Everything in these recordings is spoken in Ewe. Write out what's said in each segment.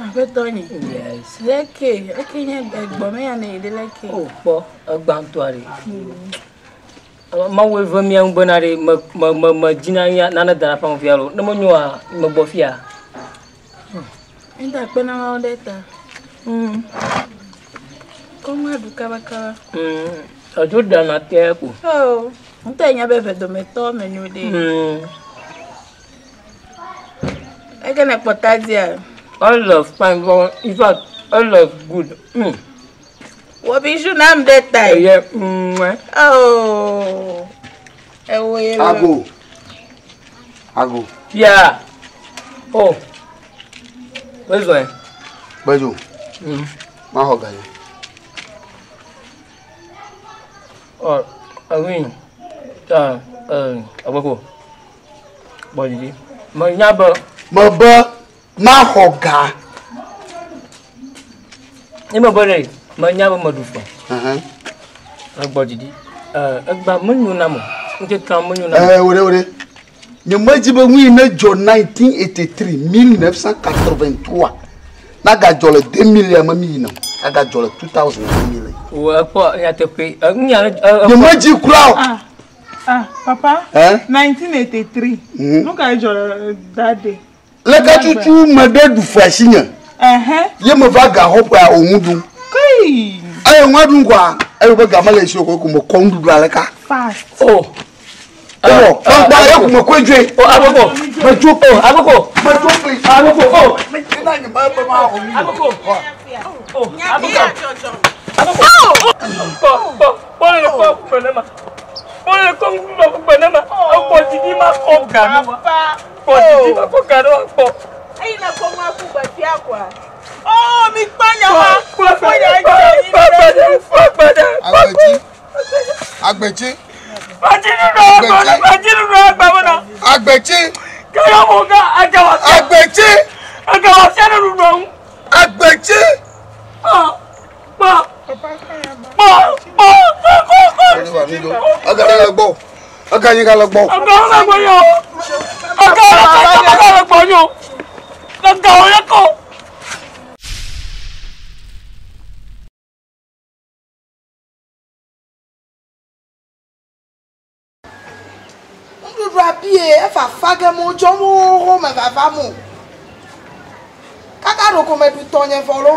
Aƒetɔ nye. Yes. Leke, leke nye egbɔ me ya ne yi ɖe leke. O kpɔ egbãtɔa ɖe. Mawu eve mía ŋu bena ɖe me me me me dzina ya nane da ɖe aƒeme fia lo. Ne menyoa megbɔ fia. Ŋda kpe na Mawu ɖe ta. Kɔ ŋua ɖu kabakaba. Edzo ɖana te ko. Oh, ŋutɔ nya be vedometɔ menyo ɖe. Eke ne kpɔ tadia. Ele fine but in fact ele good. Wɔ bijou nam ɖe ta. Eye. Oh. Ewo ye. Ago. Ago. Fia. Oh. Besoin. Besoin. Ma xɔ ga ye. Oh, oui. Ta agbeko. Bɔ didi. Me nya be. Me be ma xɔ ga. Ni me be ɖe, me nya be me ɖu fɔ. Egbɔ didi. Egba me nyo na mo. Ŋkekea me nyo na mo. Wòɖe wòɖe. Nye me dzi be ŋui ne dzɔ 1983 1983 nagadzɔ le 2000 ya me mi yina o. Agadzɔ le 2000 me mi le. Wò ekpɔ nyateƒe. Nya Nye me dzi kura o. Ah, papa. Hein? 1983. Nu ka dzɔ le that day? Leke tutu me ɖe ɖu fɔ asi nye. Ye me va ga xɔ ƒea o ŋu ɖum. Kai. Eye ŋua ɖum kɔa, eye be ga mele esi o ko me kɔ nuɖuɖu aleka. Fast. Oh. Ewɔ, kpakpa ye ko me kɔe dzoe. Oh, agbeko. Me dzo. Oh, agbeko. Me dzo kpli. Agbeko. Oh. Me dzi na nye me be ma xɔ nu. Agbeko. Oh, agbeko. Agbeko. Kpɔ, kpɔ, kpɔ le kɔ kpɔ ne ma. Kpɔ le kɔ kpɔ ne ma. Ekpɔ didi ma kɔ ga ne ma. Kpɔ didi ma kɔ ga ne ma kpɔ. Eyi ne kɔ ŋua ku gbe fia kɔa. Oh, mi kpɔ nya ma. Kpɔ kpɔ kpɔ kpɔ kpɔ kpɔ Agbetsi. Agbetsi. Agbetsi. Agbetsi. Agbetsi. Ega le gbɔ. Ega nyi ga le gbɔ. Nuɖuɖu apie efafa ge mo dzɔ mo xoxo me vava mo. Kaka ɖoko me ɖu tɔnye vɔ lo.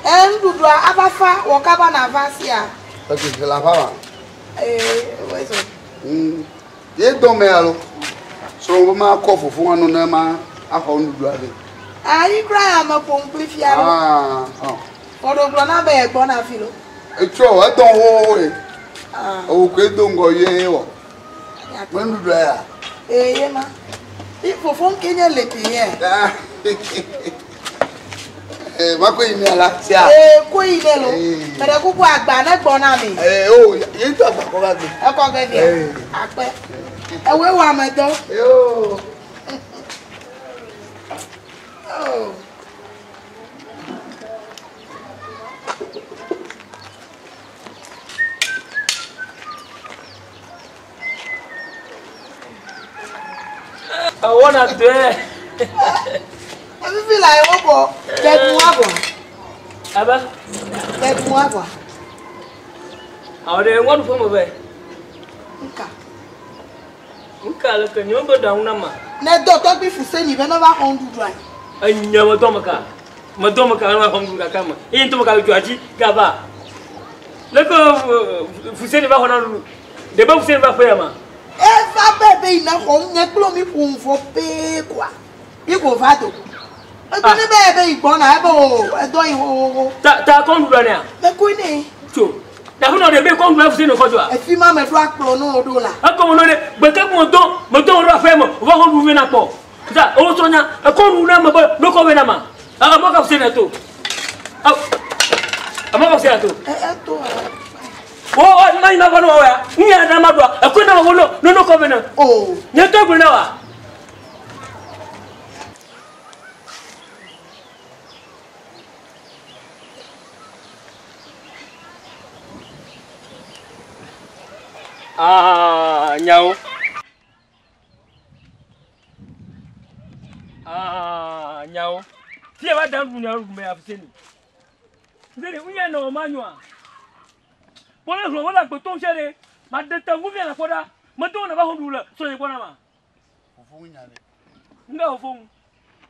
Nuɖuɖua ava fa wɔ kaba na va sia. Eke la va wa. Wo zo. Ye dɔ me alo. Srɔ̃ be ma kɔ fofo anu ne ma axɔ nuɖuɖua ɖe. Ayi kura ya me ƒom kpli fia lo. Ah, ah. Kɔɖo gblɔ na be egbɔ na fi lo. Etsɔ edɔ xoxo ye. Ewo koe do ŋgɔ ye wɔ. Me nuɖuɖua ya. Ye ma. Fofo ŋke nye le te ye. Ma koe yi ne la sia. Koe yi ne lo. Me ɖe kuku agba ne gbɔ na mi. O ye ŋutɔ agba kɔ va gbe. Ekɔ ge via. Akpe. Ewoe wɔ ame dɔ. Yo. Oh. Awona dɔe. Efifi la yewo bɔ tɛnu avɔ. Aba. Tɛnu avɔ. Awɔ ɖe ŋua ɖu fɔme be. Nka. Nka le ke nyɔ be ɖaŋu na ma. Ne dɔ tɔgbi fuseni be ne va xɔ nuɖuɖua. Enye me dɔ me ka. Me dɔ me ka ne va xɔ nuɖuɖu kaka me. Eye ŋutɔ me ka dzɔa dzi gava. Le ke fuseni va xɔ na nuɖuɖu. Ɖe be fuseni va ƒe ya ma. Eva be be yina xɔ nye kple mi ƒo ŋvɔ pee koa. Yi ko va do. Edo ne be be yi gbɔna ebe o edɔ yi xoxoxo. Ta ta kɔ nuɖuɖua nea. Me koe ne. Tso. Daƒe nɔ ɖe be kɔ nuɖuɖua fuseni kɔ dzoa. Efi ma me ɖo akplɔ no ɖo la. Ekɔ me nɔ ɖe gbeke me dɔ me dɔ ɖo aƒe me va xɔ nuɖuɖu na kpɔ. Ta o sɔ nya ekɔ nuɖuɖu na me be no kɔ ve na ma. Amɔ ka fuseni to. Amɔ ka fuseni to. E to. O o ma yi ma va no wa ya. Nya na ma doa. Ekɔ na ma wo no no no kɔ ve na. O. Nye to gbe na wa. Ah, nyawo. Ah, nyawo. Fie va dan du nyawo me afiseni. Fuseni unya no manyua. Kpɔlɛ hlɔ wala gbeto ŋusẽ ɖe. Ma de te ŋu via la kpɔ ɖa. Medo na va ho ɖu le sɔnye gbɔ na ma. Fufu ŋu nya ɖe. Nga o fo ŋu.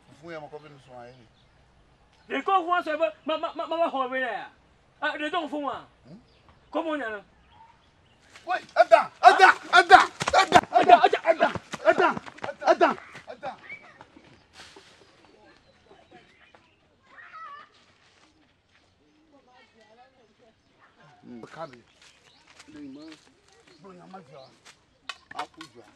Fufu ya mekɔ be nusrɔ̃a ye. Ɖe ko ŋu sɔ be ma ma ma ma xɔ be na ya. Ah, ɖe do fo ŋua. Ko mo nya na. Wei, eda, eda, eda, eda, eda, eda, eda, eda, eda. Kabi. Ne me gblɔ nya ma dzɔa, aku dzɔa.